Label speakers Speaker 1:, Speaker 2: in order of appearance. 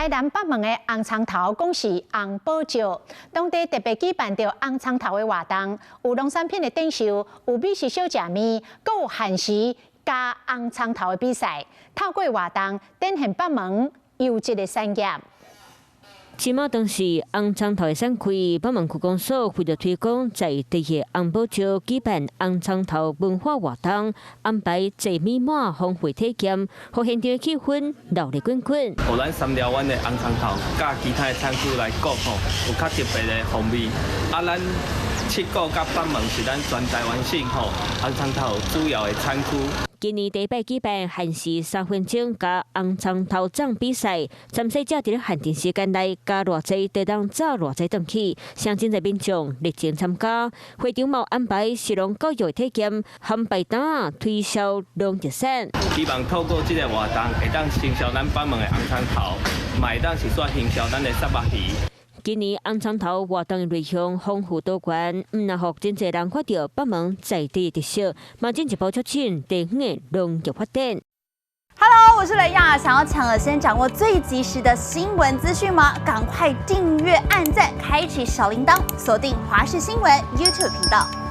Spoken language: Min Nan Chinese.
Speaker 1: 台南北門的紅蔥頭講是紅寶石，當地特別舉辦著紅蔥頭的活動，有農產品的展售，有美食小食麵，閣有限時咬紅蔥頭的比賽。透過活動展現北門優質的產業。
Speaker 2: 這馬當是紅蔥頭的產季，北門區公所為著推廣在地的紅寶石，舉辦紅蔥頭文化活動，安排坐米滿豐富體驗，予現場的氣氛熱鬧滾滾。
Speaker 3: 予咱三僚灣的紅蔥頭，佮其他的產區來講吼，有較特別的風味。啊，咱七股佮北門是咱全台灣省吼紅蔥頭主要的產區。
Speaker 2: 今年第一擺舉辦限時3分鐘咬紅蔥頭粽比賽，參賽者佇咧限定時間內咬偌濟，就當走偌濟轉去，相真濟民眾熱情參加。會場嘛有安排食農教育體驗，販賣檔推銷農特產。
Speaker 3: 希望透過這个活動，會當行銷咱北門的紅蔥頭，嘛會當是煞行銷咱的虱目魚。
Speaker 2: 今年紅蔥頭活動的內容豐富多元，毋但予真濟人看著北門在地特色，嘛進一步促進地方的農業發展。
Speaker 4: Hello，我是雷亞，想要搶先掌握最及時的新聞資訊嗎？趕快訂閱、按讚、開啟小鈴鐺，鎖定華視新聞 YouTube 頻道。